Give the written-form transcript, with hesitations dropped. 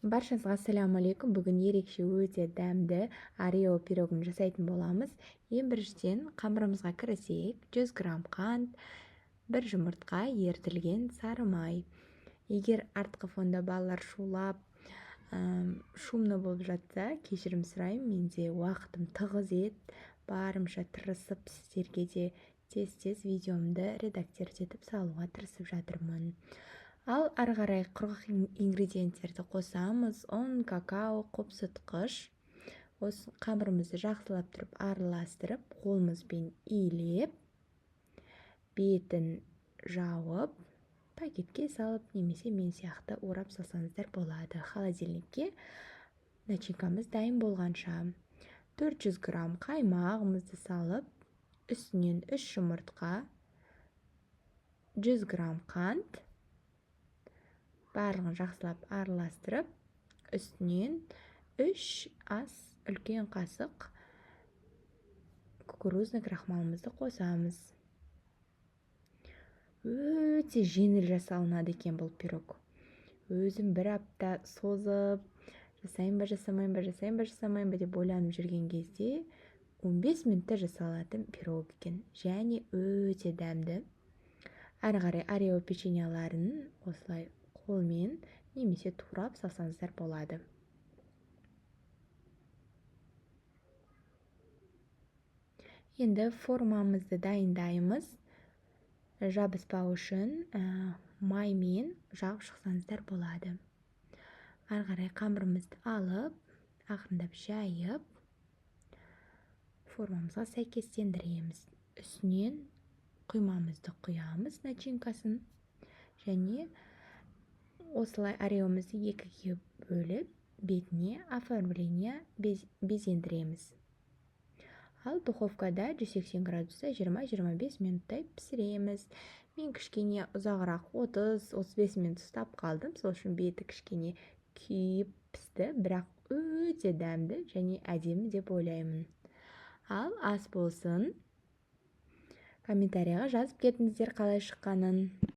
Баршаңызға ассалаумағалейкум! Бүгін ерекше, өте дәмді Орео пирогын жасайтын боламыз. Ең біріншіден қамырымызға кірісейік. 100 грамм қант, бір жұмыртқа, ерітілген сары май. Егер артқы фонда балалар шулап, шумно болып жатса, кешірім сұраймын. Менде уақытым тығыз еді, барымша тырысып, сіздерге де тез-тез видеомды редактировать етіп салуға тырысып жатырмын. Ал ары қарай құрғақ ингредиенттерді қосамыз: ұн, какао, қопсытқыш. Осы қамырымызды жақсылап тұрып араластырып, қолымызбен илеп, бетін жауып, пакетке салып немесе мен сияқты орап салсаңыздар болады. Холодильникке начинкамыз дайын болғанша 400 грамм қаймағымызды салып, үстінен 3 жұмыртқа, 100 грамм қант, барлығын жақсылап араластырып, үстінен 3 ас үлкен қасық кукурузный крахмалымызды қосамыз. Өте жеңіл жасалынады екен бұл пирог. Өзім бір апта созып, жасайын ба, жасамайын ба, жасайын ба, жасамайын ба деп ойланып жүрген кезде, 15 минутта жасалатын пирог екен және өте дәмді. Әрі қарай Орео печеньеларын осылай қолмен немесе турап салсаңыздар болады. Енді формамызды дайындаймыз. Жабыспау үшін маймен жағып шықсаңыздар болады. Ары қарай қамырымызды алып, ақырындап жайып, формамызға сәйкестендіреміз. Үстінен құймамызды құямыз, начинкасын, және осылай Ореомызды екіге бөліп, бетіне оформление безендіреміз. Ал духовкада 180 градуста 20-25 минуттай пісіреміз. Мен кішкене ұзағырақ, 30-35 минут ұстап қалдым, сол үшін беті кішкене күйіп пісті, бірақ өте дәмді және әдемі деп ойлаймын. Ал ас болсын! Комментарийға жазып кетіңіздер қалай шыққанын.